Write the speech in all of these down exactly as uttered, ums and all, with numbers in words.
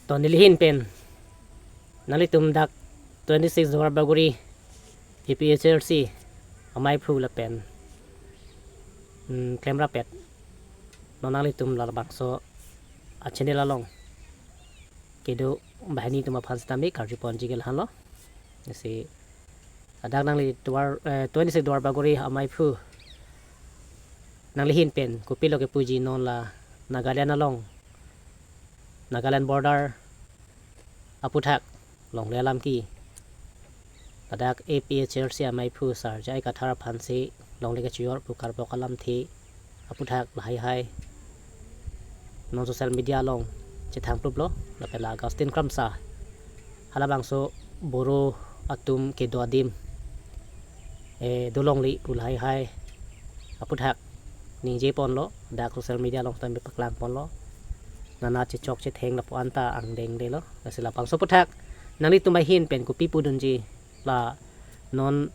To neli ahin pen nanglitum dak twenty-six Duarbagori A P H L C amaiphu lapen, mm, klemrapet non nanglitum labangso a-channel along kedo banghini atum aphan sitame karjuponji ke lahenlo. Lasi ladak nangli Duar, eh, twenty-six Duarbagori amaiphu nangli ahin pen kopilo kepuji, non la Nagaland along, Nagaland border aputhak longle alam ke ladak A P H L C amaiphu Sir J I Kathar aphansi longle kechojor pu karbok alamthe aputhak lahai hai non social media along chethangpluplo, lapen la Augustine Kramsa halabangso Boro atum kedo adim, eh, dolongle pu lahai hai aputhak ningjeponlo, dak social media along sitame paklangponlo, nana chechok chetheng lapu-an ta angdengdelo. Lasi labangso aputhak nanglitum ahin pen kopi pudunji, la non,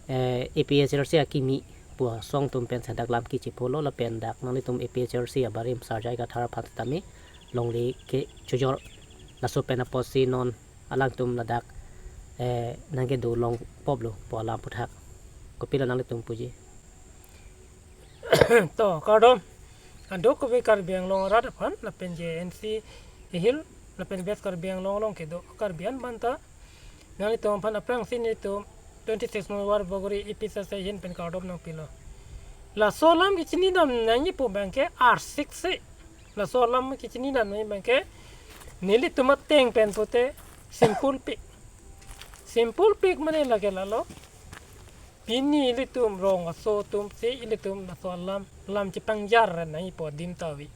eh, A P H L C akimi pu asong atum pen si dak lam kechepolo, lapen dak nanglitum A P H L C abarim Sir J I Kathar aphan sitame longle kechojor, laso pen apotsi non alangtum ladak, eh, nangkedo longpoplo pu alam aputhak. Kopilo nanglitum puji? To, kardom. Kadokave Karbi Anglong arat aphan, lapen J N C Hill, lapen West Karbi Anglong along kedo Karbi an banta nanglitum aphan aphrangsi nelitum twenty-six Duarbagori A P H L C ahin pen kardom nangpilo. Laso alam kechinidam nangji pu abangke arsik si. Laso alam kechinidam nangji abangke nelitum ateng pen pute simple pik. Simple pik mane lake lalo. Pini ilitum rong aso atum si ilitum laso alam, lam chepangjar nangji pu adim ta ave.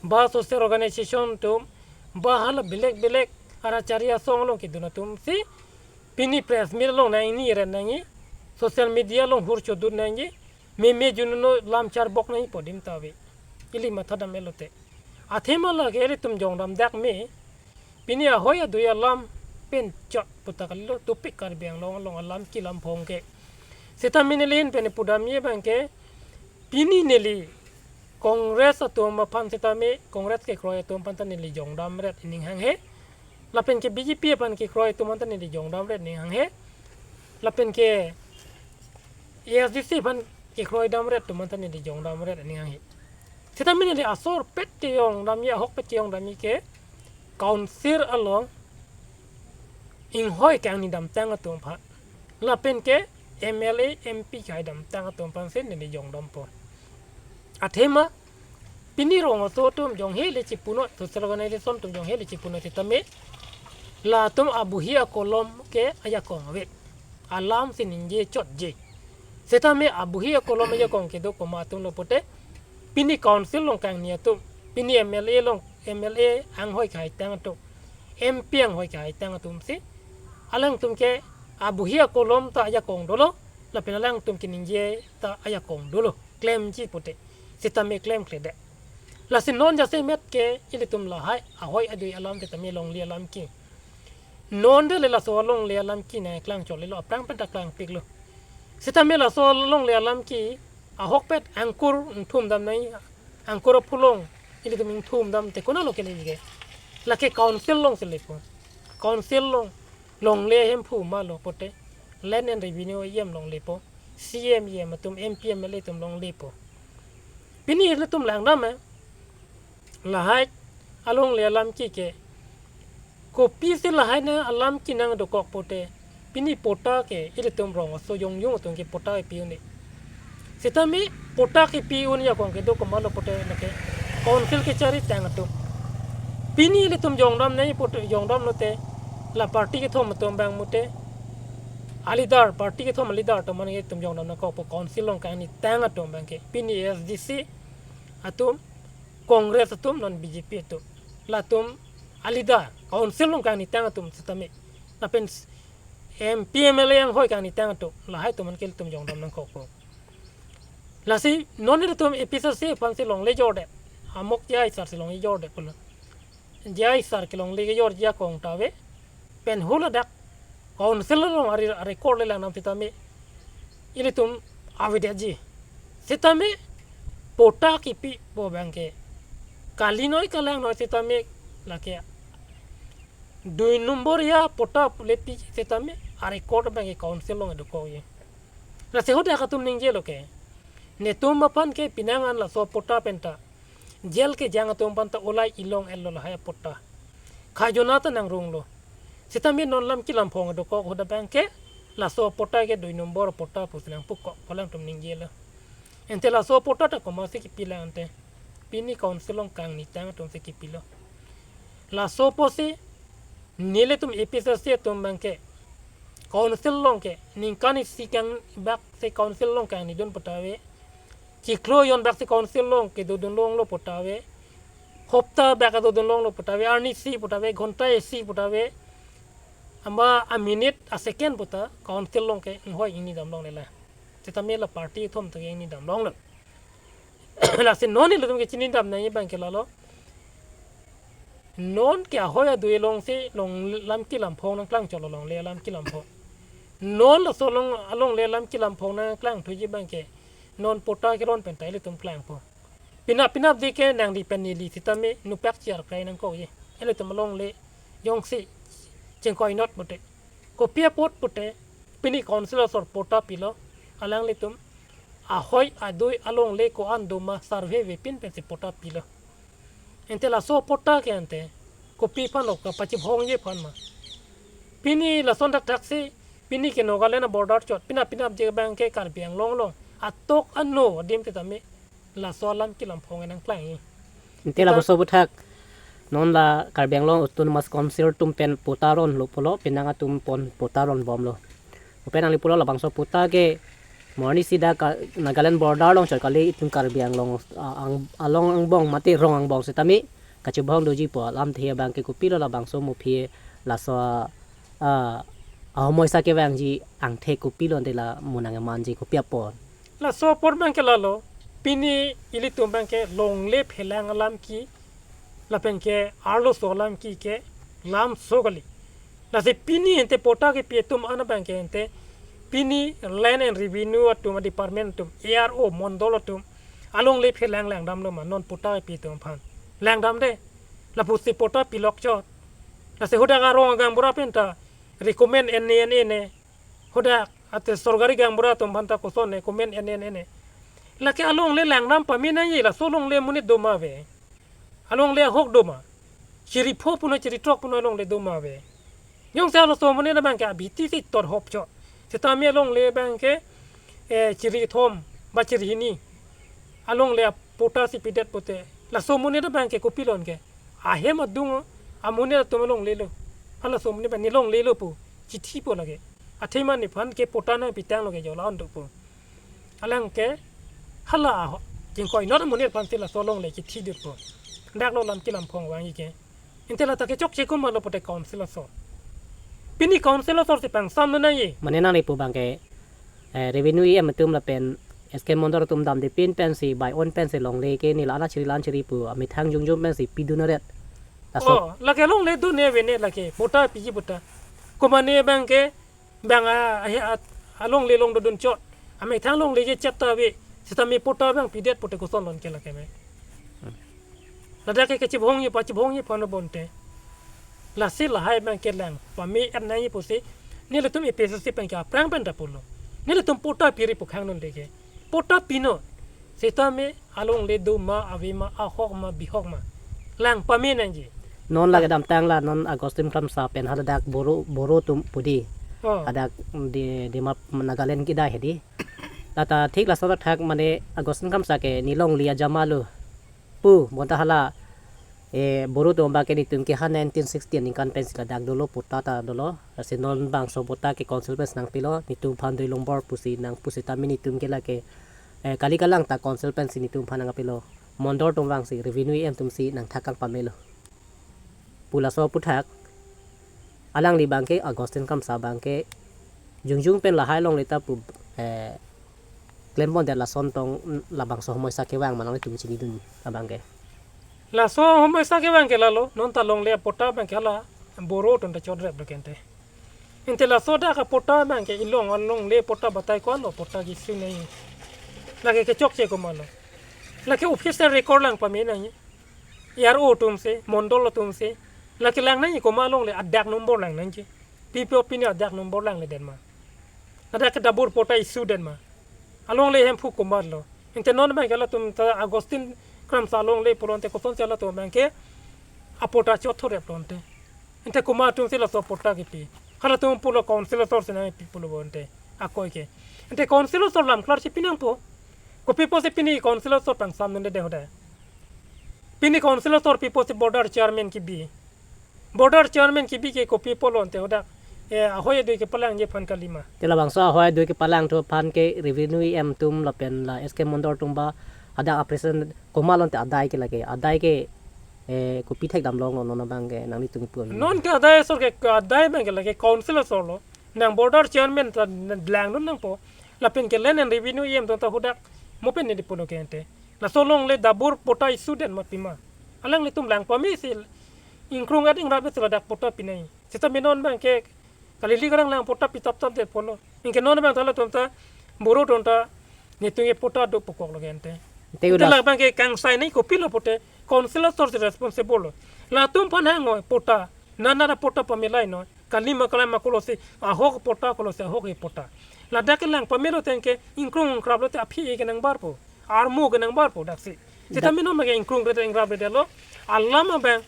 Ba social organization atum, ba hala belek belek arachari asong along kedun atum si pini press meet along nangni ren nangji, social media along hur chodun nangji, meme jununo lam charbok nangji pu adim ta ave. Ili mathadam-etlo te. Athema lake ilitum jongdam dak me, pini ahoi adui alam pen chot puta kalilo, topik Karbi Anglong along alam kelam phong ke. Sitame neli ahin pen pudamji abangke, pini neli Congress atum aphan sitame, Congress kekroi atum aphan ta neli jongdamret aning hanghe. Lapen ke B J P aphan kekroi atum aphan ta neli jongdamret aning hanghe. Lapen ke A S D C aphan kekroi damret atum aphan ta neli jongdamret aning hanghe. Sitame neli asor pet kejongdamji, ahokpet kejongdamji ke Council along inghoi kangnidamtang atum aphan, lapen ke M L A, M P kaidamtang atum aphan si neli jongdampo. Athema pini rong aso atum jonghe le chipunoi, social organization atum jonghe le chipunoi sitame, latum abuhi akolom ke ajakong ave. Alam si ningje chotje. Sitame abuhi akolom ajakong kedo komat atumlo pute, pini Council along kangni atum, pini M L A along, M L A anghoi kaitang atum, M P anghoi kaitang atum si, alangtum ke abuhi akolom ta ajakong dolo, lapen alangtum keningje ta ajakong dolo, klemji pute. Sitame klemkledet. Lasi non jasemet ke ilitum lahai ahoi adui alam sitame longle alam ke. Non de le laso longle alam ke nangklang chot lelo, aphrang pen ta klangpiklo. Sitame laso longle alam ke ahokpet angkur ingthumdam nangji, angkur aphulong ilitum ingthumdam te konatlo kele ke. Lake Council along si lepo. Council along longle ahemphu malo pute, Land and Revenue E M along lepo, C E M, E M atum, M P, M L A atum along lepo. Pini ilitum langdam, eh, lahai alongle alam ke ke, kopisi lahai ne alam ke nangdokok pute, pini patta ke ilitum rong aso jongjong atum ke patta kepi un-e. Sitame patta kepi un ajakong kedo komatlo pute, lake Council kecharitang atum. Pini ilitum jongdam nangji pute, jongdamlo te, la party kethom atum abang mute, a-leader, party kethom a-leader atum aphan ilitum jongdam nangkokpo, Council along kangnitang atum abangke. Pini A S D C atum, Congress atum, non B J P atum. Latum a-leader, Council along kangnitang atum sitame, lapen M P, M L A anghoi kangnitang atum, lahai atum aphan ke ilitum jongdam nangkokpo. Lasi non ilitum A P H L C aphansi longle jorde, amok J I sir si longle jorde pulo. J I sir ke longle kejorji ajakong ta ave, pen hula dak Council along ari, ari record le langdam sitame ilitum avedetji. Sitame patta kepipo abangke, kali noi kalang noi sitame lake Dui number ya patta le pi sitame a-record abang ke council along dokok ye. Lasi hadak atum ningjelo ke, netum aphan ke penang an laso patta penta jail kejang atum aphan ta ulai ilong-etlo lahai patta. Khajona ta nangrunglo. Sitame non Lamki Lamphong dokok hadak abang ke laso patta ke dui number patta pusi nangpukok pu alangtum ningjelo. Ante laso patta ta komatsi kipi lang ante? Pini council along kangnitang atumsi kipilo. Laso apotsi nelitum A P H L C atum abang ke council along ke ningkan isi kang bak si council along kangnidun putave, chiklo jon bak si council along kedodun longlo putave, hopta bak kedodun longlo putave, arni isi putave, ghonta isi putave, amba a-minute a-second puta council along ke inghoi ingnidam longlelang. Sitame la party atum ta ingnidam longlo. Lasi non ilitum kechinidam nangji abang ke lalo. Non ke ahoi adui alongsi long Lamki Lamphong nangklang cholo, longle Lamki Lamphong. Non laso along, alongle Lamki Lamphong nangklang thuji abang ke non patta keron penta ilitum klangpo. Penap penapji ke nangli pen neli sitame nupak chiar krai nangkokji. Ilitum alongle jongsi chingkoi not pute, kopi apot pute, pini council asor patta pilo, alanglitum ahoi adui alongle ko-an doma survey vepin pensi patta pilo. Ante laso patta ke ante kopi aphanlo, kapachibhongji aphan ma? Pini lason thakthaksi, pini ke Nagaland a-border chot, penap penapji abang ke Karbi Anglong along atok ano adim sitame laso Lamki Lamphong nangklangji. Ante labangso aphuthak non la Karbi Anglong Autonomous Council atum pen patta ronlo pulo, penang atum pon patta ronbomlo. Lapen nangli pulo labangso patta ke mo arnisi dak Nagaland border along chot kali, itum Karbi Anglong, ah, ang, along angbong mate rong angbong sitame kachibhong doji pu alamthe abang ke kopilo labangso mo aphi laso, ah, ahomoisa kevangji angthek kopilo ante la mo nangmanji, kopi apot? Laso apot abang ke lalo, pini ilitum abang ke longle phelang alam ke, lapen ke arloso alam ke ke lamso kali. Lasi pini ante patta kepi atum an abang ke ante pini Land and Revenue atum, department atum, A R O, mondol atum alongle phelang langdamlo ma non patta kepi atum aphan? Langdamde. Lapusi patta pilok chot. Lasi hadak arong gaonbura penta recommend ene ene ne. Hadak ante sorkari gaonbura atum aphanta koson ne recommend ene ene ne. Lake alongle langdam pame nangji, laso alongle amonit doma ave? Alongle ahok doma? Chiri pho puno chiri throk puno alongle doma ave? Jongsi laso amonit abang ke abhiti si torhop chot, sitame alongle abang ke, eh, chiri thom ba chiri hini alongle apatta si pidet pute, laso amonit abang ke kopilon ke? Ahem adung amonit atum alonglelo. Halaso amonit abang ne longlelo pu chithipo lake. Athema nephan ke patta nangpitanglo ke jo la-an dopo. Alang ke hala aho, chingkoi not amonit aphansi laso alongle chithidetpo. Daklo Lamki Lamphong vangji ke. Ante lata ke chokche komatlo pute council asor? Pini council asor si pangsamlo nangji. Mane nangli pu abang ke, eh, revenue E M atum lapen S K mondol atum damde pin pensi bai on pensi longle ke neli la-an achiri la-an chiri pu amethang jongjong pensi pidun aret. Laso. Oh, lake longle dun ne vene lake patta piji patta. Komane abang ke bang a, a, a, alongle long dodun chot. Amethang longle je chet ta ave. Sitame patta abang pidet pute kosonlon ke lake me? Ladak ke kachibhongji, pachibhongji aphan bonte. Lasi lahai abang ke lang pame-et nangji pusi nelitum A P H L C pen ke aphrang penta pulo. Nelitum patta piri pu khang non deke. Patta pinon. Sitame alongle doma ave ma, ahok ma, bihok ma, lang pame nangji. Non lake damtang la non Augustine Kramsa pen haladak Boro, Boro atum pu di. Oh. Hadak di, di map Nagaland kedai hedi. Lata thik laso athak mane Augustine Kramsa ke ne longle ajama lo pu, bonta hala, eh, Boro atum abang ke netum ke ha nineteen sixty aningkan pensi ladak dolo, patta ta dolo. Lasi non bangso patta ke council pensi nangpilo, netum aphan dui nombor pusi nangpu sitame netum ke lake, eh, kali kalang ta council pensi netum aphan nangpilo. Mondol atum vangsi, revenue E M atumsi nangthak kang pamelo pu laso aphuthak alangli abang ke, Augustine Kramsa abang ke jongjong pen lahai alongle ta pu, eh, klembom det, lason tong labangso ahomoisa kevang ma nanglitum chinidun abang ke? Laso ahomoisa kevang ke lalo, non ta longle apatta abang ke hala Boro atum ta chotrep do kente. Ante laso dak apatta abang ke ilong alongle patta batai ko-anlo patta kisi nai. Lake kechokche komatlo? Lake official record lang pame nangji. A R O atumsi, mondol atumsi, Lake lang nangji komat alongle adak number lang nangji. Pipo pini adak number langledet ma. Adak ke dabur patta issue det ma. Alongle Hemphu komat lo. Ante non abang ke latum ta Augustine Kramsa alongle pulo ante kosonsi latum abang ke apatta chot thorep lo ante. Ante komat atumsi laso patta kipi. Halatum pulo council asor si nangpi pulo bo ante. Akoi ke. Ante council asor lam klar si pinangpo. Kopi apotsi pini council asor pangsam nunde de hoda. Pini council asor pi apotsi border chairman kibi. Border chairman kibi ke kopi apotlo ante hoda. Eh, ahoi adui kepalangji aphan kalima. Te labangso ahoi adui kepalang atum aphan ke revenue E M atum lapen la S K Mondal atum ba hadak a president komat lo ante adai ke lake. Adai ke, eh, kopi thekdam longlo non abang ke nanglitum pu. Non ke adai asor ke adai abang ke lake council asor lo. Nang border chairman ta langdun nangpo. Lapen ke Land and Revenue E M atum ta hodak mo pen neli pulo ke ante. Laso alongle dabur patta issue det ma pima. Alanglitum lang pamesi ingkrung ading rabe sila dak patta pinai. Seta mi non abang ke kali ili karang lang patta pitap tap det pulo. Anke non abang ta latum ta boro atum ta netum ke patta do pukok lo ke ante. Te udah. Ante labang ke kangsai nangji kopilo pute council asor si responsible lo. Latum aphan hang noi patta. Nana ra patta pamilai noi. Kalima kalima kolosi ahok patta kolosi ahok he patta. Ladak ke lang pamelo tangte ingkrung ingkrap lote aphi ke nangbarpo. Armu ke nangbarpo daksi. Seta mi non abang ke ingkrung rede ingrap rede lo. Alam abang,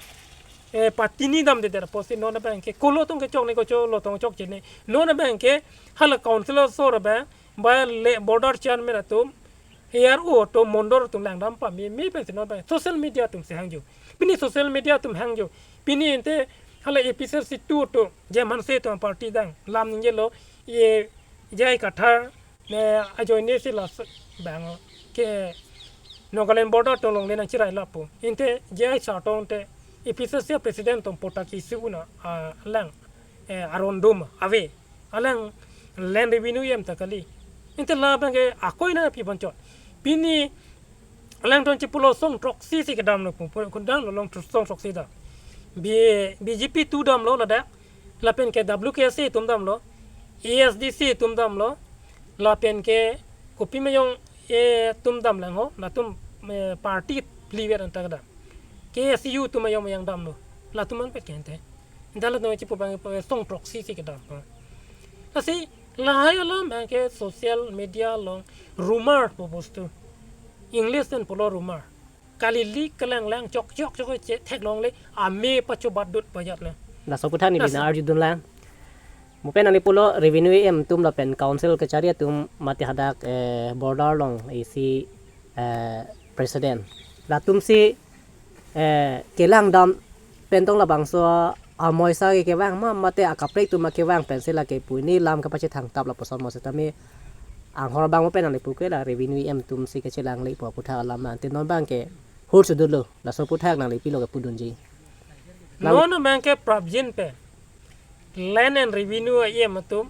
eh, patini damde det apotsi non abang ke kolo tong kechok ne kocholo tong chokche ne. Non abang ke hala council asor abang ba le border chairman atum, A R O atum, Mondal atum langdam pame, me pensi non abang social media atumsi hangjo. Pini social media atum hangjo. Pini ante hala A P H L C two atum, J M Hanse atum party dang lam ningjelo, ye J I Kathar, ne ajoine si la s-, bang ke Nagaland border atum alongle nangchirai lapo. Ante J I Sartong ante A P H L C president atum patta ke issue un-e, ah, lang, eh, arondum ave. Alang Land Revenue E M ta kali. Ante labang ke akoi nangpi pon chot. Pini alangtum chipulo song throksi si kedamlo pu, pu, kedamlo along tro-, song throksi dam. B-, B J P atum damlo ladak. Lapen ke W K S A atum damlo. A S D C atum damlo. Lapen ke kopi mayong, eh, atum damlang ho. Latum, eh, party phli vet anta kedam. K S U atum mayong mayong damlo. Latum an pet ke ante. Dalat noi chipu abang ke song throksi si kedam pa. Lasi lahai alam abang ke social media along rumor pu bostu. English pen pulo rumor. Kali ili kelang lang chok chok chok che theklongle ame pachobat dut pajat le. Laso aputhak neli, lasi, nang arjudun lang. Mo pen nangli pulo revenue E M atum lapen council kachari atum mate hadak, eh, border along isi, eh, president. Latumsi, eh, kelang dam pen tong labangso amoisa ke kevang ma mate akaprek atum ma kevang pensi lake pu, ili lam kepachethang tap lapuson mo setame anghor abang mo pen nangli pu ke la revenue E M atumsi kechelang le pu aputhak alam ma ante non abang ke hur sudut lo, laso aputhak nangli pilo kepudunji. Lam- Non abang ke prapjin pen Land and Revenue E M atum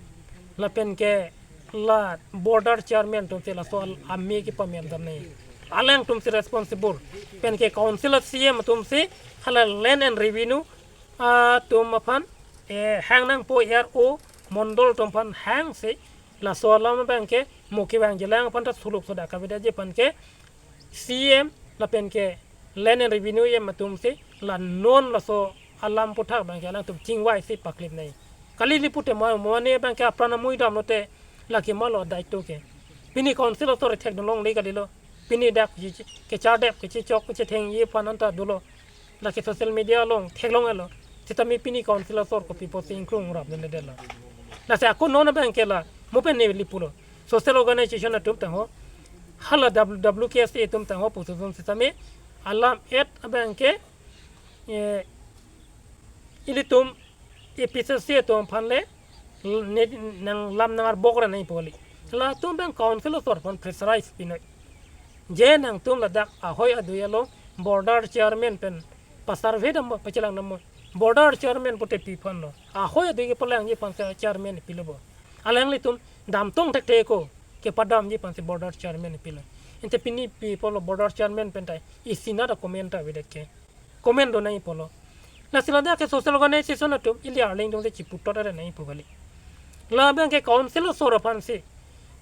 lapen ke la border chairman atumsi laso al-, ame kepamel dam nai. Alangtumsi responsible. Pen ke council C E M atumsi hala Land and Revenue atum aphan, eh, hang nangpo, A R O Mondal atum aphan hangsi laso alam abang ke mo kevangjilang aphan ta suluk soda kavedetji aphan ke C E M lapen ke Land and Revenue E M atumsi la non laso alam aputhak abang ke alangtum chingvaisi paklip nai. Kali ili pute ma, mo ne abang ke apran amui damlote lake malo daito ke. Pini council asor thekdun longle kalilo. Pini dak ji-, kechardep, kechechok, kechethengji aphan anta dolo. Lake social media along theklonglo. Setame pini council asor kopi apotsi ingkrung rapdunledetlo. Lasi ako non abang ke la mo pen neli pulo. Social organization atum tangho. Hala W-, W K S A atum tangho puson setame alam et abang ke, eh, ilitum A P H L C atum aphan le ne nang lam nang arbok ra nai poli. Latum abang council asor aphan pressurize pinoi. Je nangtum ladak ahoi adui along border chairman pen pasurvey dam mo, pachelang dam mo. Border chairman pute pi aphanlo. Ahoi adui kepalangji aphansi chairman pilo bo. Alanglitum damtong thekthe ko kepadamji aphansi border chairman pilo. Ante pini pi apotlo border chairman pen ta isi nada comment ta avedet ke. Comment do nai apotlo. Lasi ladak ke social organization atum ili arleng dong de chiputot are nai pu kali. Labang ke council asor aphansi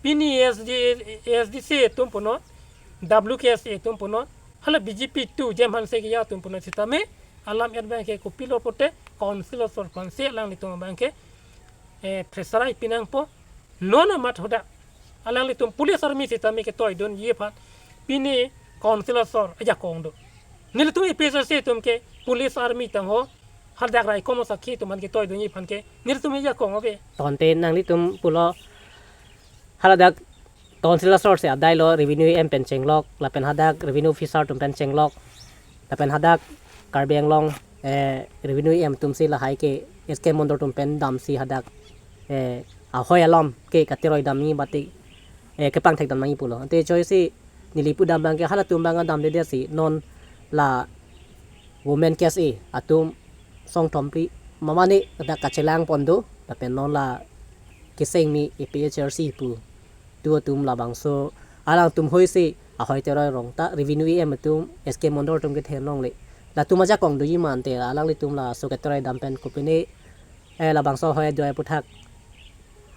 pini S D, S D C atum punon, W K S A atum punon, hala B J P atum, J M Hanse keja atum punon setame alam et abang ke kopilo pute council asor aphansi alanglitum abang ke, eh, pressure ai pinangpo. Non amat hadak alanglitum police army sitame ketoidunji aphan pini council asor ajakong do. Nelitum A P H L C atum ke police army tangho hadak raikom asakhi atum aphan ketoidunji aphan ke nelitum ajakong ave. Tangte nanglitum pulo haladak council asor si adai lo revenue E M pen chenglok, lapen hadak revenue officer atum pen chenglok, lapen hadak Karbi Anglong, eh, revenue E M atum si lahai ke S K Mondol atum pen damsi hadak, eh, ahoi alom ke kateroi damji bati, eh, kepangthek dam nangji pulo. Ante choi si neli pudam abang ke halatum abang damdede si non la women K S A atum song thompi mamani dak kachelang pon do, lapen non la keseng mi A P H L C pu tu atum labangso alangtum hoi si ahoi teroi rong ta revenue E M atum S K Mondol atum kethenlongle. Latum ajakong doji ma ante alanglitum laso keteroi dam pen kopine, eh, labangso ahoi do aputhak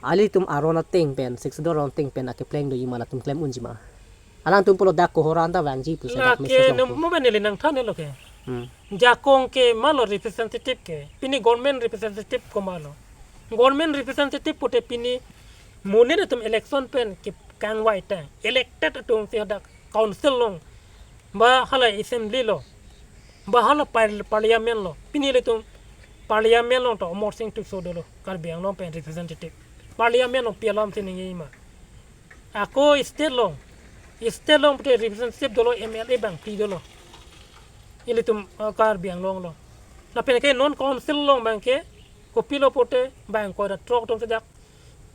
alitum aron ateng pen, Sixth Schedule aron ateng pen akepleng doji ma, latum klem unji ma. Alangtum pulo dak Kohora anta vangji pusi dak lake message nang longpo. Mo ben neli nangthan-elo ke. Hmm. Jakong ke malo representative ke. Pini government representative komatlo. Government representative pute pini monit atum election pen kekangvai ta elected atum si hadak council along, ba hala assembly along, ba hala par-, parliament along. Pini ilitum parliament along to Amarsing Tisso dolo, Karbi Anglong pen representative. Parliament along pi alam si ningje ma. Ako state along, state along pute representative dolo, M L A bangphli dolo. Ilitum, uh, Karbi Anglong along. Lapen ke non council along abang ke kopilo pute bang koira throk atum si dak,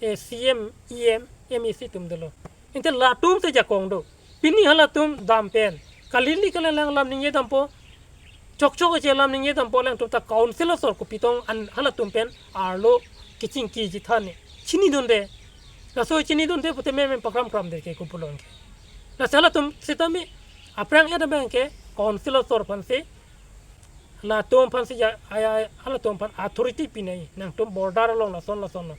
eh, C E M, E M, M A C atum dolo. Ante latum si jakong do. Pini halatum dam pen kalili kalelang alam ningje dampo. Chokchok ache alam ningje dampo, alangtum ta council asor kopi tong an halatum pen arlo kechingkiji than ne. Chinidunde. Laso chinidunde pute meme pakramkramde ke kopulon ke. Lasi halatum sitame aphrang et abang ke council asor aphansi, latum aphansi ja, ai, ai, halatum aphan authority pinangji. Nangtum border along lason lason lo.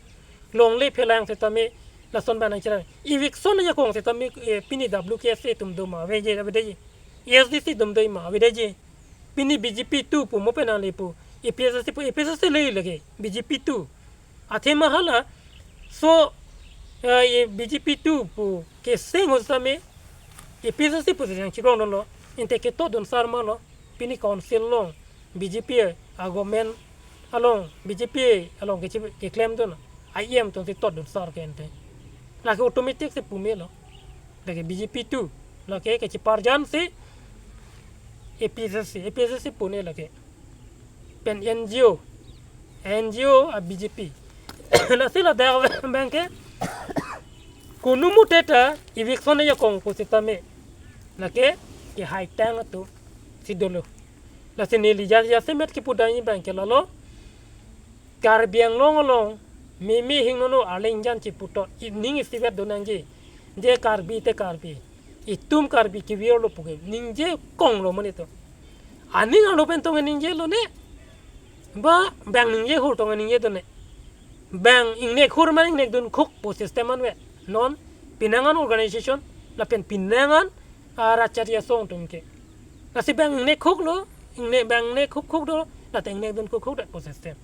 Longle phelang sitame lason abang nangcherap. Eviction ajakong sitame, eh, pini W K S A atum do ma, aveje, avedeji. A S D C atum do ma, avedeji. Pini B J P tu pu mo pen ale pu. A P H L C pu, A P H L C le lake. B J P tu. Athema halaso, eh, ye B J P tu pu keseng ho sitame A P H L C pu si nangchirong dunlo. Ante ketodun sar ma lo. Pini council along B J P a government along, B J P along kechi-, keklemdun E M atum si todun sar ke ante. Lake automatic si pu melo. Lake B J P tu. Lake kechiparjan si A P H L C, A P H L C pune lake. Pen N G O, N G O a B J P. Lasi ladak abang ke kunu mute ta eviction ajakong pusitame lake kehaitang atum si dolo. Lasi neli ja, jasemet kepudamji abang ke lalo. Karbi Anglong along meme hingnono arleng jan chiputhot, i ning isivet do nangji. Je Karbi te Karbi. Itum Karbi kevirlo puke ningje konglo monit atum. Aning arlo pen tong ningjelo ne. Ba bang ningje hur tong ningje do ne. Bang ingnek hur man ingnek dun khuk pu system anvet. Non pinangan organization lapen pinangan, ah, rachari asong atum ke. Lasi bang ingnek khuklo, ingnek bang ingnek khuk khuk do, lata ingnek dun khuk khuk det pu system.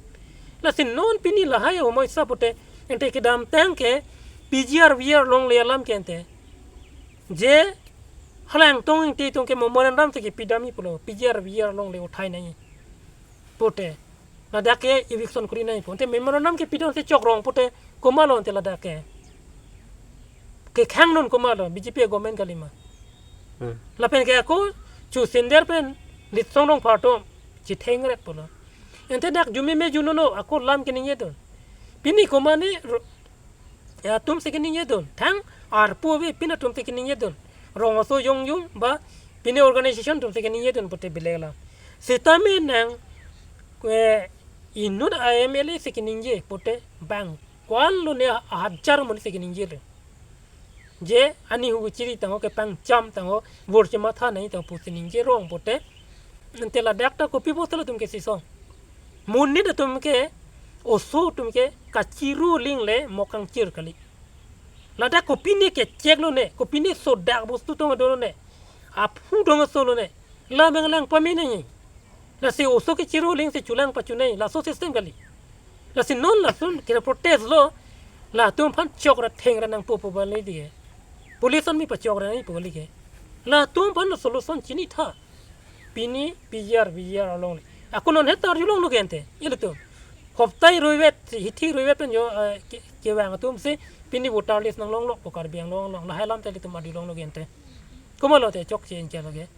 Lasi non pini lahai ahormu isi pute, ante kedamtang ke P G R V R longle alam ke ante. Je halangtong ingti tong ke memorandum si kepidamji pulo, P G R V R longle uthai nangji pute. Ladak ke eviction kori nangji pu. Ante memorandum kepidun si chokrong pute komatlo ante ladak ke. Kekhang non komatlo, B J P government kalima. Hmm. Lapen ke ako chu sender pen Litsong Rongphar atum chithengret pulo. Ante dak jumeme junono ako lam keningje dun. Pini komane ro-, ya, atum si keningje dun. Thang arpu ave pin atum si keningje dun. Rong aso jongjung ba pini organization atum si keningje dun pute bilek la. Sitame nang, eh, inut a M L A si keningje pute bang ko-anlo ne hajar amonit si keningje le. Je ani hu chiri tangho kepangcham tangho vur chematha nangji tangho pusi ningje rong pute. Ante ladak ta kopi pusi latum ke sisong. Monit atum ke oso atum ke kachiru aling le mokang chir kali. Ladak kopine kecheklo ne, kopine sodak bostu tong dolo ne. Aphu dong solo ne. La bang lang pame nangji. Lasi oso kechiru aling si chulang pachunai, laso system kali. Lasi non lason ke protest lo, latum aphan chokra thengra nangpo pu bali di. Police army pachokra nangpo bali ke. Latum aphan solution chinitha. Pini P G R V G R alongle. Ako non het arjulonglo ke ante. Ilitum. Hoptai roivet, hithi roivet pen jo, eh, ke, kevang atum si pini voter list nanglonglo pu Karbi Anglong along. Lahai alam te ilitum arjulonglo ke ante. Komatlo te chokche inke lo ke.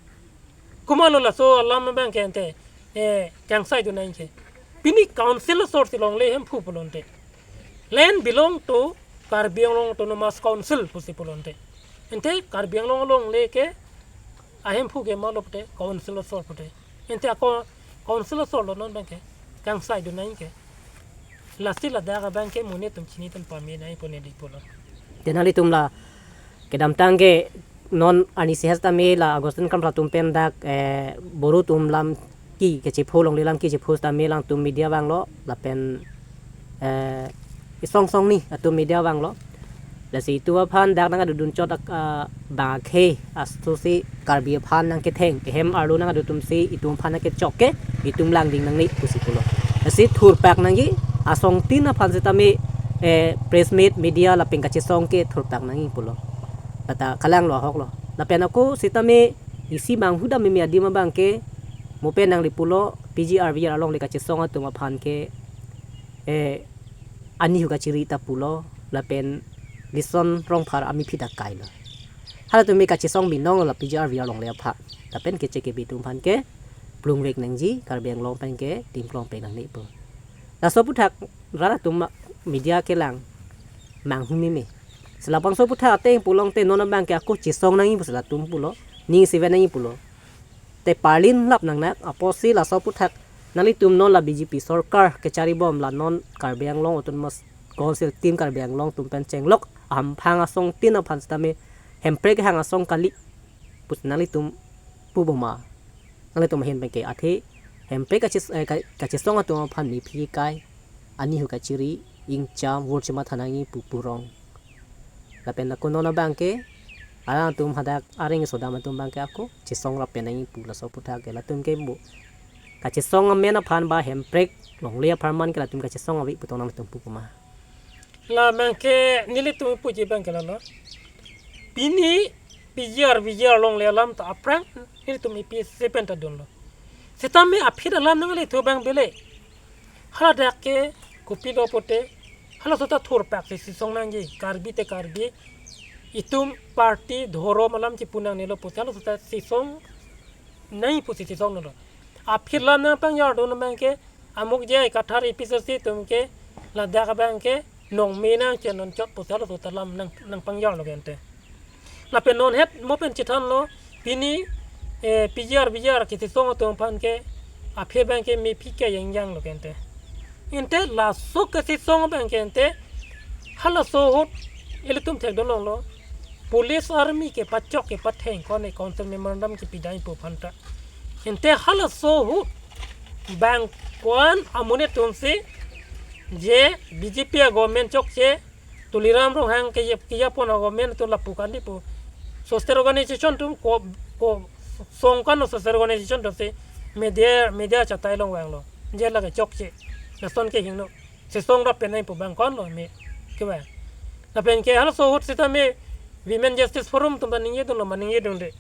Komatlo laso alam abang ke ante, eh, kangsai dun nangji ke. Pini council asor si longle Hemphu pulote. Land belong to Karbi Anglong Autonomous Council pusi pulote. Ante Karbi Anglong alongle ke a-Hemphu ke malo pute council asor pute. Ante ako council asor lo non abang ke kangsai dun nangji ke. Lasi ladak abang ke monit atum chini atum pame nangji pu neli pulo. Te nanglitum la kedamtang ke non arni sehas tame la Augustine Kramsa atum pen dak, eh, Boro atum lam ki kachepho, longle lam kachepho tame alangtum media vanglo lapen, eh, isong song ni atum media vanglo. Lasi itum aphan dak nangkedodun chot ak-, ah, bang akhei aso si Karbi aphan nangketheng, ehem arlo nangkedo atum si itum aphan nangkechok ke itum langding nangne pusi pulo. Lasi thurpak nangji asong tin aphan sitame, eh, press meet media lapen kachesong ke thurpak nangji pulo. Lata kalanglo ahoklo. Lapen ako sitame isi manghu dam meme adim abang ke mo pen nangli pulo P G R V G R alongle kachesong atum aphan ke, eh, anihu kachiri ta pulo lapen Lison Rongphar amephi ta kailo. Halatum ke kachesong binong la P G R V G R alongle aphan. Lapen keche kebi atum aphan ke plungvek nangji, Karbi Anglong pen ke timklong pe nangne pu. Laso aphuthak rat atum ma-, media kelang manghu meme. Si labangso aphuthak ateng pulote non abang ke ako chesong nangji pusi latum pulo. Ning isivet nangji pulo. Te parlin lap nangnak apotsi laso aphuthak nanglitum non la B J P sorkar kecharibom la non Karbi Anglong Autonomous Council team Karbi Anglong atum pen chenglok amphang asong tin aphan sitame Hemprek hang asong kali pusi nanglitum puboma. Nanglitum ahin pen ke athe Hemprek kaches-, eh, ka-, kachesong atum aphan mephi kai, anihu kachiri, ingcham, vur chima thanangji pu purong. Lapen ako non abang ke, alangtum hadak areng sodam atum abang ke ako chesong rap pen nangji pu laso aphuthak ke latum ke bu kachesong amen aphan ba Hemprek longle apharman ke latum kachesong ave pu tong nangtum pupuma. La abang ke nelitum puji abang ke lalo. Pini P G R V G R longle alam ta aphrang nelitum A P H L C pen ta dunlo. Sitame aphi alam nangle thu abang bele. Haladak ke kopilo pute, halaso ta thurpak si chesong nangji, Karbi te Karbi, itum party dhorom alam chipu nangnelo pute, halaso ta chesong nangji pusi chesong nanglo. Aphi alam nangpangjardun abang ke, amuk je Kathar A P H L C atum ke, ladak abang ke, nong me nangchenon chot pute halaso ta alam nang, nangpangjardun lo ke ante. Lapen non het mo pen chethanlo, pini, eh, P G R V G R kachesong atum aphan ke, aphi abang ke mephi ke yang yang lo ke ante. Ante laso kachesong abang ke ante, halaso ahut ilitum thekdun longlo, police army kepachok kepatheng ko-an council memorandum kepi dai pu aphan ta. Ante halaso ahut bang ko-an amonit atum si je B J P a-government chokche, Tuliram Ronghang ke yep, ke yapon a-government atum lapu kandi pu. Social organization atum ko, ko song ko-an social organization atum si media, media chatai long vanglo. Je lake chokche. Lason ke hingno. Chesong rap pen nangji pu bang ko-an lo me. Kevang. Lapen ke halaso ahut sitame Women Justice Forum atum ta ningjedunlo ma ningjedunde.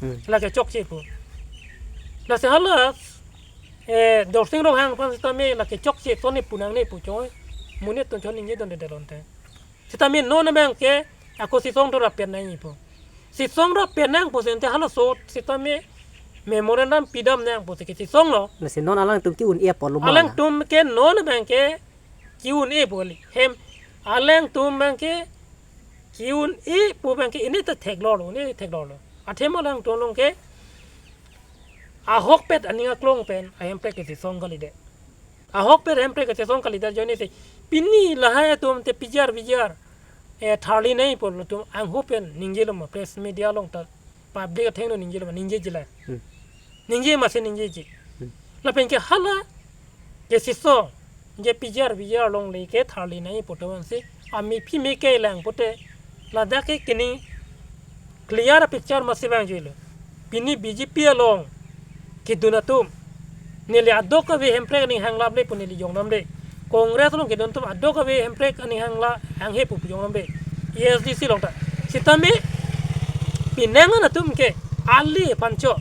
Hmm. Lake chokche pu. Lasi hala, eh, Dorsing Ronghang aphan sitame lake chokche tone pu nangne pu choi. Monit atum chon ningjedunde delonte. Sitame non abang ke ako chesong thu rap pen nangji pu. Chesong rap pen nang pusi ante halaso sitame memorandum pidam nang pusi ke chesong lo. Lasi non alangtum ke-un-e apotlo ma na? Alangtum ke non abang ke ke-un-e pu kali. Hem alangtum abang ke ke-un-e pu abang ke ini ta theklonglo, ini theklonglo. Athe ma alangtum along ke ahokpet aning aklong pen a-Hemprek kachesong kalidet. Ahokpet Hemprek kachesong kalidet ajoine si pini lahai atum te P G R V G R, eh, tharli nangji pu latum anghu pen ningjelo ma press media along ta public athengno ningjelo ma ningjeji la. Hmm. Ningje ma si ningjeji. Hmm. Lapen ke hala kachesong je P G R V G R longle ke tharli nangji pu atum si amephi me kelang pute ladak ke kini clear picture ma si vangjuilo. Pini B J P along kedun atum, Neli adok kave Hemprek aning hang lap le pu neli jong nam de. Congress along kedun atum adok kave Hemprek aning hang la hang he pu jong nam de. A S D C along ta. Sitame pinang an atum ke ali pancho.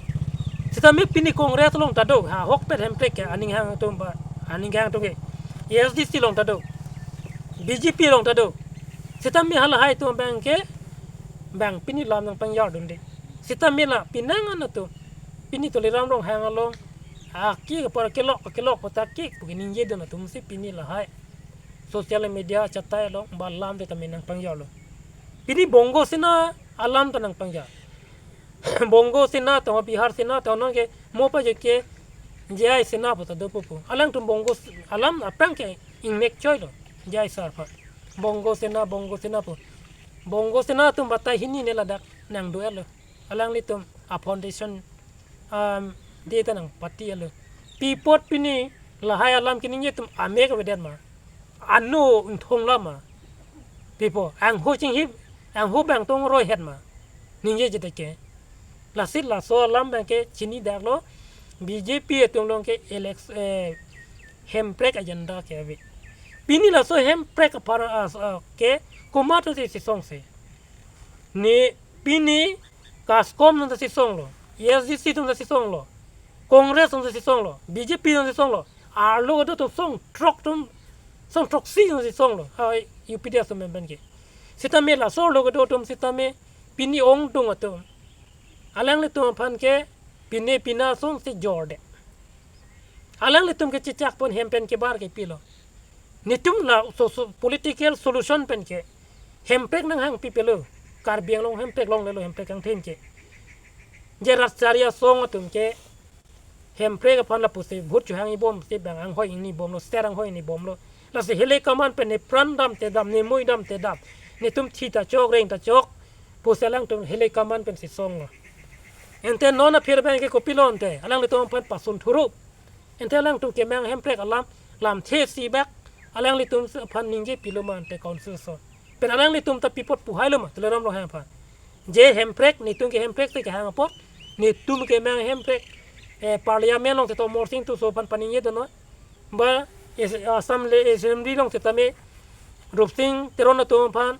Sitame pini Congress along ta do. Ha, ahokpet Hemprek ke aning hang atum ba, aning hang atum ke. A S D C along ta do. B J P along ta do. Sitame halahai atum abang ke bang pini lam nangpangjor dun de. Sitame la pinang an atum, pini Tuliram Ronghang along aki kapar kelok kelok patakik pu keningje dun atum si pini lahai social media chatai along ba lam te tame nangpangjor lo. Pini Bongo Sena alam ta nangpangjor. Bongo Sena to, Bihar Sena to, non ke mo pa je ke J I Sena pu ta do pu pu. Alangtum Bongo s-, alam aphrang ke ingnek choi lo. J I Sir pa. Bongo Sena, Bongo Sena pu. Bongo Sena atum batai hini ne ladak nangdo-et lo. Alanglitum a foundation, um, de ta nangpati-et lo. Pi apot pini lahai alam keningje atum amek avedet ma? Ano ingthong la ma? Pi apot, angho chinghip, angho bang tong roi het ma? Ningje jete ke. Lasi laso alam abang ke chinidak lo, B J P atum along ke elec-, eh, Hemprek agenda ke ave. Pini laso Hemprek apar as, ah, ke komat si sesong si. Ne pini KASCOM atum ta sesong lo, A S D C atum ta sesong lo, Congress atum ta sesong lo, B J P atum ta sesong lo, arlo kedo atum song throk atum, song throksi atum sesong lo, ha U P D S atum pen ke. Sitame laso arlo kedo atum sitame pini ongdung atum. Alanglitum aphan ke pine pina song si jor de. Alanglitum ke chechak pon hem pen kebar ke pilo. Netum la so, so political solution pen ke Hemprek nanghang pi pelo. Karbi Anglong Hemprek longle lo, Hemprek kangthem ke. Je rat chari asong atum ke Hemprek aphan lapusi vote chohang-i bom si bang anghoi ingni bom lo, ser anghoi ingni bom lo. Lasi hilai kaman pen ne pran dam te dam, ne mui dam te dam, netum thi ta chok, reng ta chok pusi alangtum hilai kaman pen sesong lo. Ante non aphi abang ke kopilo ante, alanglitum aphan pasun thuru. Ante alangtum kemang Hemprek alam, lamthe si bak, alanglitum aphan ningje pilo ma ante council ason. Pen alanglitum ta pi apot puhai lo ma, Tuliram Ronghang aphan. Je Hemprek, netum ke Hemprek si kehang apot, netum kemang Hemprek, eh, Parliament along te to Amarsing Tisso aphan paningje dun noi. Ba, es-, Assam le-, Assembly along sitame Rupsing Teron atum aphan,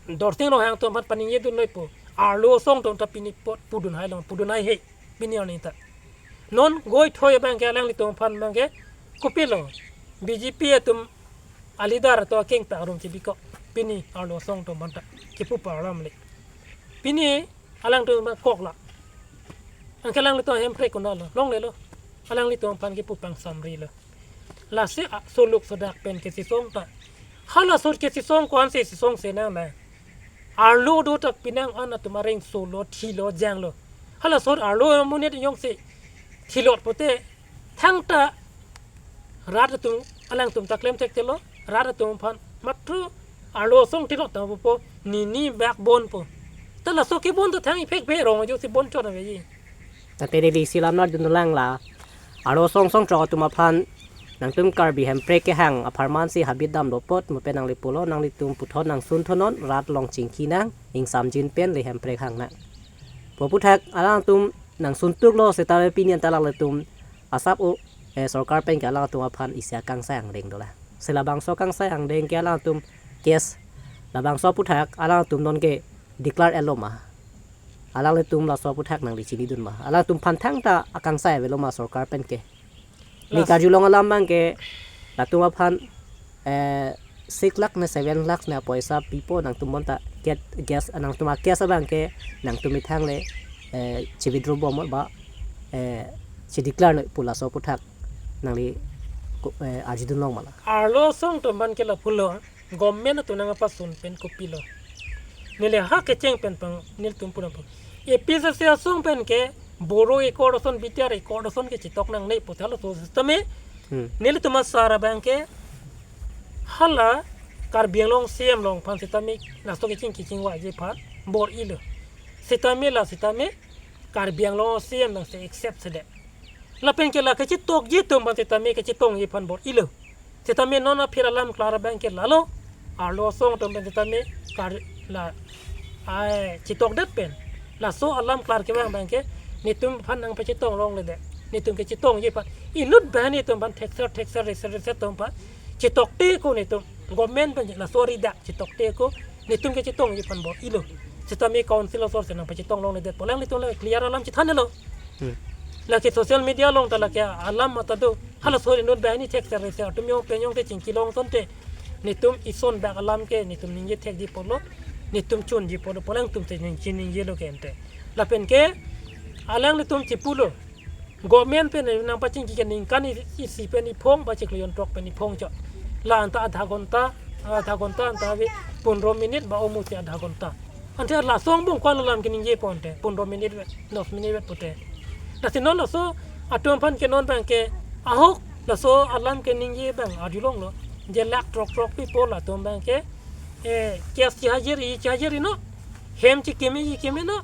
Dorsing Ronghang atum aphan paningje dun noi pu. Arlo asong atum ta pini apot pudun hai lo, pudun hai he, pini arni ta. Non goi thoi abang ke alanglitum aphan abang ke kopilo. B J P atum a-leader to kengpang arum chibiko. Pini arlo asong atum aphan ta kipu parlam le. Pini alangtum kok la. Anke alanglitum Hemprek kuna lo, longle lo. Alanglitum aphan kipu pangsamri lo. Lasi a, soluk sodak pen ke sesong ta. Hala sot ke sesong ko-an si sesong se nang na. Arlo do tak pinang an atum areng solo, thilo, janglo. Hala sot arlo amonit jongsi thilot pote thangta rat atum, alangtum ta klem thekthelo, rat atum aphan matro arlo asong thilot ta po, nini backbone po. Ta laso kebon ta thang ipek pe rong ajo si bon chot aveji. Tate neli isi lam nangdun lang la. Arlo asong song throk atum aphan nangtum Karbi Hemprek kehang apharman si habit damlo apot mo pen nangli pulo, nanglitum puthot nangsun thunnon, rat along chingki nang, ingsamjin pen le Hemprek hang nang. Pu aputhak alangtum nangsun tuklo seta pini anta alanglitum asap o, eh, sorkar pen ke alangtum aphan isi akangsai angdeng dolang. Si labangso akangsai angdeng ke alangtum case, labangso aputhak alangtum non ke declare-et lo ma? Alanglitum laso aputhak nangli chinidun ma? Alangtum aphan thangta akangsai avelo ma sorkar pen ke? Ne Las- karjulong alam abang ke latum aphan, eh, six lakh ne seven lakh ne apoisa pipo, nangtum bonta ket gas, nangtum a-case abang ke nangtum methang le, eh, chi-withdraw bom ba, eh, chi-declare noi pu laso aputhak nangli ko-, eh, arjudun long ma la? Arlo asong atum aphan ke lapulo, government atum nangpasun pen kopilo. Neli ha kecheng pen pang nelitum pura pang. A P H L C asong pen ke Boro Accord ason, B T R Accord ason ke chitok nangne pu thalo so sitame. Hmm. Nelitum asar abang ke hala Karbi Anglong C M along aphan sitame laso kecheng kecheng vaji aphan bor-ilo. Sitame la sitame Karbi Anglong C M nang si accept sede. Lapen ke la kachetokji atum aphan sitame kachetongji aphan bor-ilo. Sitame non aphi alam klar abang ke lalo. Arlo asong atum pen sitame kar la, ai, chetokdet pen. Laso alam klar kevang abang ke netum aphan nangpachetong longle de. Netum ke chetongji aphan, inut banghini atum aphan thekser thekser reser reser atum aphan chetokte ko netum, government pen laso ridak chetokte ko netum ke chetongji aphan bo ilo. Sitame council asor si nangpachetong longledetpo, alanglitum le clear alam chethanlo. Hmm. Lake social media along ta lake alam mata do. Halaso inut banghini thekser reser atum jong pen jongte chingki long asonte netum ison bak alam ke netum ningje thekji apotlo, netum chunji apotlo pu alangtum te ning chiningjelo ke ante. Lapen ke alanglitum chepulo, government pen nangpachingki ke ningkan i-, isi pen iphong ba chiklo jon throk pen iphong chot. La anta adha ghonta, adha ghonta anta ave, pondro minute ba omo si adha ghonta. Ante laso angbong ko-an alam keningjepo ante, pondro minute vet, dos minute vet pute. Lasi non laso atum aphan ke non abang ke ahok laso alam keningje abang arjulonglo. Je lakh throk throk pi po latum abang ke, eh, case chihajir-i chihajir-inon, hem chikimi chikiminon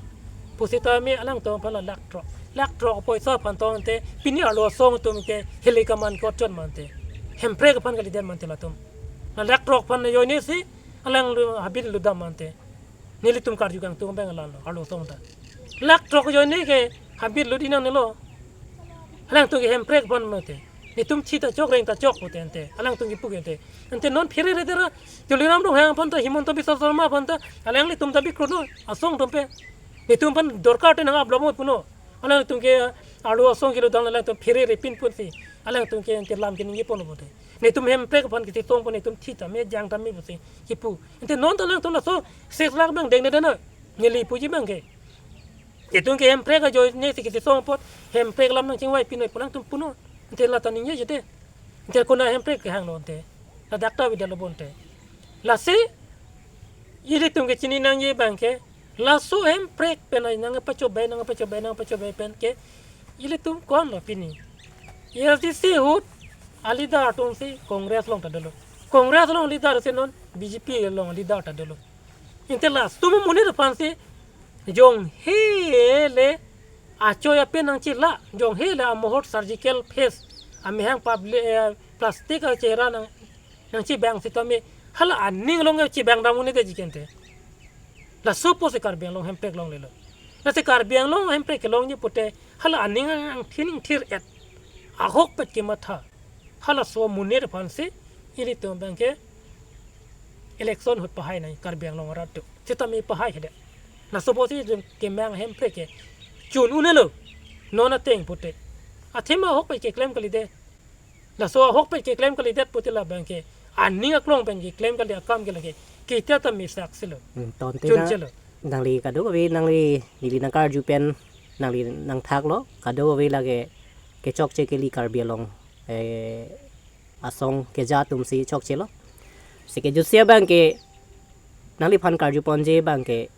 pusitame alangtum aphan la lakh throk. Lakh throk apoisa aphan tong ante pini arlo asong atum ke heli kaman kotchot ma ante. Hemprek aphan kalidet ma ante latum. La lakh throk aphan ajoine si alangli habit lutdam ma ante. Nelitum karju kangtung abang alanlo, arlo asong ta. Lakh throk ajoine ke habit lut-i nangnelo. Alangtum ke hemprek aphan ma ante. Netum thi ta chok, reng ta chok pute ante. Alangtum kipu ke ante. Ante non pherere dera, Tuliram Ronghang aphan ta, Himanta Biswa Sarma aphan ta, alanglitum ta bikrono, asong atum pen. Netum aphan dorkar te nang-uplo mo punon. Alangtum ke arlo asong kelutdam alangtum pherere pinpun si. Alangtum ke ante lam keningjepo no pute. Netum hemprek aphan kachetongpo, netum thi tame jang tame pusi kipu. Ante non ta alangtum laso six lakh abang dengde dena. Neli puji abang ke. Netum ke hemprek ajoine si kachetong apot, hemprek alam nangchingvai pinoi pu alangtum punon. Ante la ta ningjeje te. Ante konat hemprek kehanglo ante. Ladak ta avedetlo bo ante. Lasi ilitum ke chini nangji abang ke, laso hemprek pen ai nangpachobei, nangpachobei, nangpachobei pen ke ilitum ko-anlo pini. A S D C ahut aleader atum si Congress along ta dolo. Congress along aleader si non B J P along aleader ta dolo. Ante latum amonit aphan si jonghe le achoi apen nangchila, jonghe le amohor surgical face, amehang public, eh, plastic achera nang, nangchibang sitame hala aning along chibang dam un-edetji ke ante. Laso apotsi Karbi Anglong hemprek longlelo. Lasi Karbi Anglong hemprek kelongji pute hala aning ang, angthin ingthir-et, ahokpet kematha, halaso amonit aphan si ilitum abang ke election ahut pahai nangji Karbi Anglong arat atum. Sitame pahai hede. Laso apotsi itum kemang hemprek ke chun un-elo. Non ateng pute. Athema ahokpet keklem kalidet. Laso ahokpet keklem kalidet pute labang ke aning aklong pen keklem kali akam ke lake kita ta mesak silo. Hmm, tonte chun na chelo. Nangli kadokave nangli neli nangkarju pen nangli nangthaklo. Kadokave lake kechokche kali Karbi Anglong, eh, asong keja atum si chokchelo. Si kejutsi abang ke nangliphan karjuponji abang ke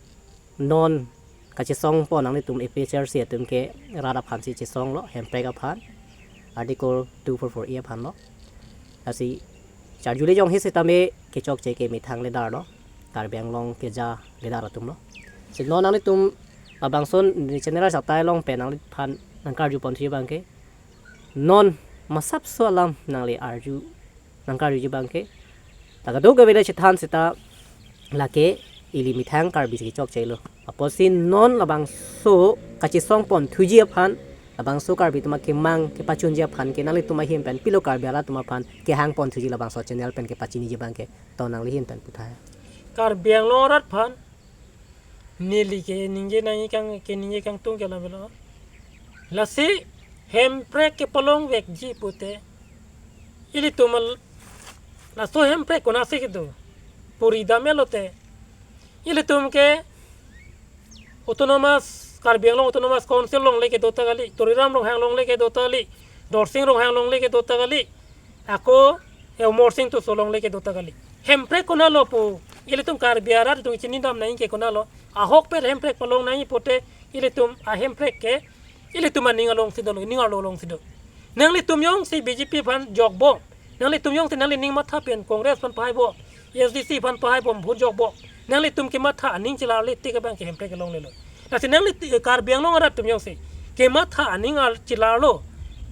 non kachesongpo nanglitum A P H L C atum ke rat aphan si chesonglo, hemprek aphan, Article two four four A aphan lo. Lasi charjule jonghe sitame kechokche ke methang ledar lo, Karbi Anglong keja ledar atum lo. Si non nanglitum labangson neli channel asatai along pen nangliphan nangkarjuponthu abang ke non masapso alam nangli arju, nangkarjuji abang ke. Ta kadokave le chethan seta lake ili methang Karbi si kechokchelo. Apotsi non labangso kachesongponthuji aphan, labangso Karbi atum akemang kepachunji aphan ke nanglitum ahin pen pilo Karbi arat atum aphan kehangponthuji labangso channel pen kepachiniji abang ke. To nangli ahin pen puthai. Karbi Anglong arat aphan neli keningje nangji kang, keningje kangtung ke labelo. Lasi hemprek kepalongvekji pute ilitum al-, laso hemprek konatsi kedo? Puri dam-etlo te. Ilitum ke Autonomous, Karbi Anglong Autonomous Council along le kedo ta kali, Tuliram Ronghang along le kedo ta kali, Dorsing Ronghang along le kedo ta kali. Ako, eh, Amarsing Tisso along le kedo ta kali. Hemprek konatlo pu ilitum Karbi arat atum chinidam nangji ke konatlo? Ahokpet hemprek palong nangji pute ilitum ahemprek ke ilitum aning alongsi dolo, ning arlo alongsi do. Nanglitum jongsi B J P aphan jokbom, nanglitum jongsi nangli ning matha pen Congress aphan pahai bom, A S D C aphan pahai bom, vote jokbom, nanglitum kematha aning chelarle tik abang ke hemprek kelonglelo. Lasi nangli ti-, Karbi Anglong arat atum jongsi kematha aning al chelarlo,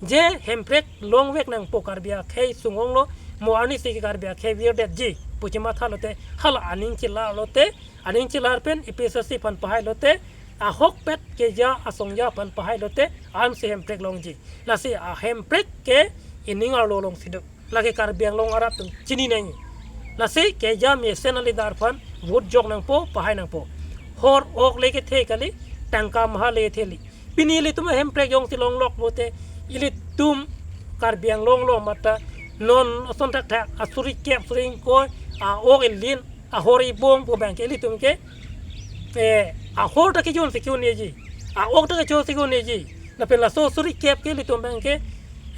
je hemprek longvek nangpo, Karbi akhei sungvonglo, mo arnisi ke Karbi akhei virdetji pu chemathalo te, hala aning chelarlo te, aning chelar pen A P H L C aphan pahailo te, Ahokpet keja asongja aphan pahai lote ansi hemprek longji. Lasi ahemprek ke ining arlo alongsi do. Lake Karbi Anglong arat atum chini nangji. Lasi keja mesen a-leader aphan vote jok nangpo, pahai nangpo. Hor ok le kethe kali, tangka maha le kethe kali. Pini ilitum hemprek jongsi longlok pote, ilitum Karbi Anglong lo mata non ason thakthak, asuri kep, suri ingkoi, a-ok ilin, ahor ibong pu abang ke ilitum ke, eh, ahor ta kejun si ke-unji, a-ok ta kejun si ke-unji. Lapen laso suri kep ke ilitum abang ke,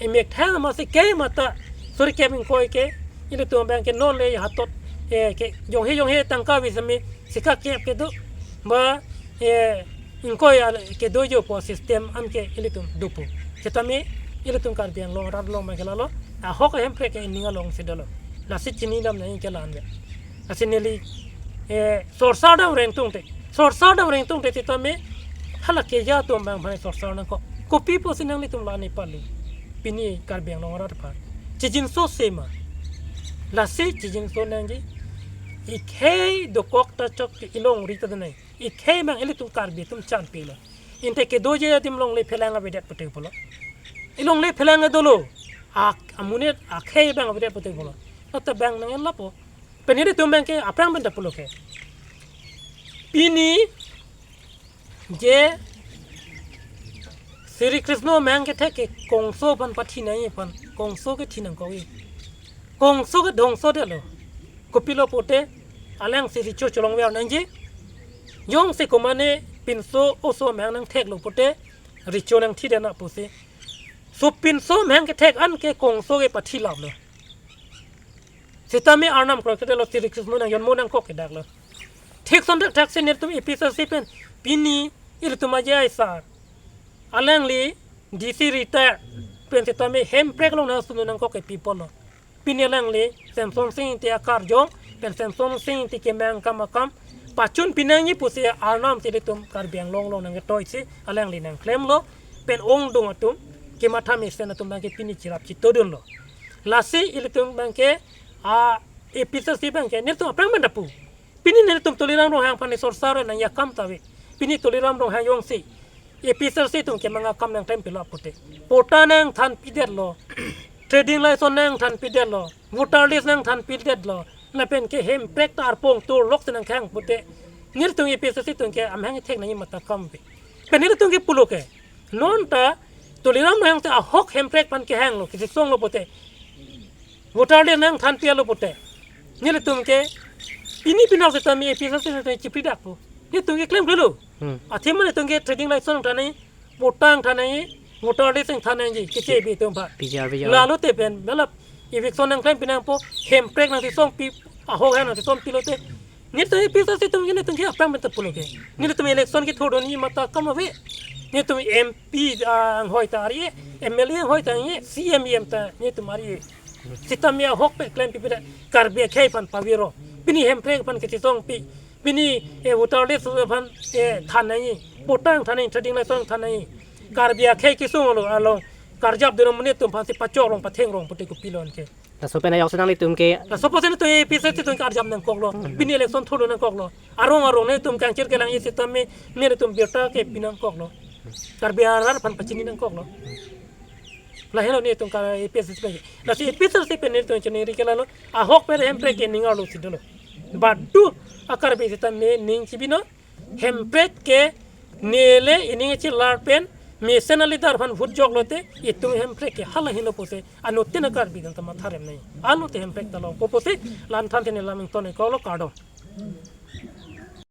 emek thang masi ke mata, suri kep ingkoi ke, ilitum abang ke non le hatot, eh, ke jonghe jonghe tangka ave sitame, sika kep kedo, ba, eh, ingkoi al kedo jo pu system anke ilitum dopo. Setame ilitum Karbi Anglong arat along abang ke lalo, ahok ahemprek ke ining alongsi dolo. Lasi chinidam nangji ke la-an ave. Lasi neli, eh, sorsar dam rengtung te. Sorsar dam rengtung te setame hala keja atum abang aphan sorsar nangkok. Kopi pusi nanglitum la-an nepali. Pini Karbi Anglong arat aphan chijinso sema. Lasi chijinso nangji. Ikhei dokok ta chok ilongri ta denai. Ikhei abang ilitum Karbi atum chanpilo. Inte kedoji adim longle phelang avedet pute pulo. Ilongle phelang dolo. Ak amonit akhei abang avedet pute pulo. Nota abang nang lapo. Pini ilitum abang ke aphrang pen ta pulo ke. Pini je Sri Krishna amahang kethek ke Kongso aphan pathi nangji aphan, Kongso kethi nangkokji. Kongso ke dhongso detlo. Kopilo pote, alangsi richo cholong ver nangji. Jongsi komane pinso oso amahang nangtheklo pote, richo nangthi dena pusi. So pinso amahang kethek anke Kongso ke pathi laplo. Setame arnam kroi kedetlo, Sri Krishna nang jonmo nangkok kedaklo. Thik ason thakthak si nelitum A P H L C pen pini ilitum aja isa alangli D C retire pen setame hemprek along nangsun nangkok ke people lo. Pini alangli Semsonsing Ingti akarjong pen Semsonsing Ingti kemang akam akam pachun pinangji pusi arnam si ilitum Karbi Anglong along nangketoi si alangli nangklemlo, pen ongdung atum, kematha mesen atum abang ke pini chirap chitodunlo. Lasi ilitum abang ke, a, A P H L C abang ke nelitum aphrang pen ta pu. Pini nelitum Tuliram Ronghang aphan sorsar nangji akam ta ave. Pini Tuliram Ronghang jongsi A P H L C atum kemang akam nangklem pilo pote, patta nangthan pidetlo, trading license nangthan pidetlo, voter list nangthan pidetlo, lapen ke hemprek ta arpong turlok si nangkehang pote, nelitum A P H L C atum ke amahang kethek nangji mata akam ave. Pen nelitum ke pulo ke, non ta Tuliram Ronghang te ahok hemprek aphan kehanglo, kechisonglo pote, voter list nangthan pilo pote, nelitum ke pini pinok setame A P H L C setame chipri dakpo. Nelitum ke klemklelo. Hmm. Athema nelitum ke trading license nangthan nangji, patta nangthan nangji, voter list nangthan nangji, keche bi atum aphan. P G R, P G R. Lalo te pen, matlab, eviction nangklem pinangpo, hemprek nangchisongpi, ahok hem nangchisongpi lote. Nelitum A P H L C atum ke nelitum ke aphrang pen ta pulo ke. Nelitum election kethurdunji mata akam ave. Nelitum M P, ah, anghoi ta ari, M L A anghoi ta ari, C M, E M ta nelitum ari. Setame ahok pen klempi pida Karbi akhei aphan paviro. Pini hemprek aphan kechisongpi. Pini, eh, voter list aphan, eh, than nangji. Patta than nangji, trading license than nangji. Karbi akhei kesung along, along karjapdun amonit atum aphansi pachok rong patheng rong pote kopilo anke. Laso pen ajoksi nanglitum ke. Laso pusi nelitum A P H L C atum ke arjap nangkoklo. Hmm. Pini election thurdun nangkoklo. Arong arong nelitum kangchir kelangji setame nelitum birta kepi nangkoklo. Karbi arat aphan pachini nangkoklo. Lahelo nelitum ke A P H L C pen. Lasi A P H L C pen nelitum chiningri ke lalo. Ahok pen hemprek ke ining arlosi dolo. Badu a-Karbi setame ning chibino. Hemprek ke neli ining chilar pen mesen a-leader aphan vote joklo te itum hemprek ke hala helo pusi anuttin a-Karbi atum ta matha rem nangji. Anut hemprek ta longpo pusi la-an than tene lam ington-iklo, kardom.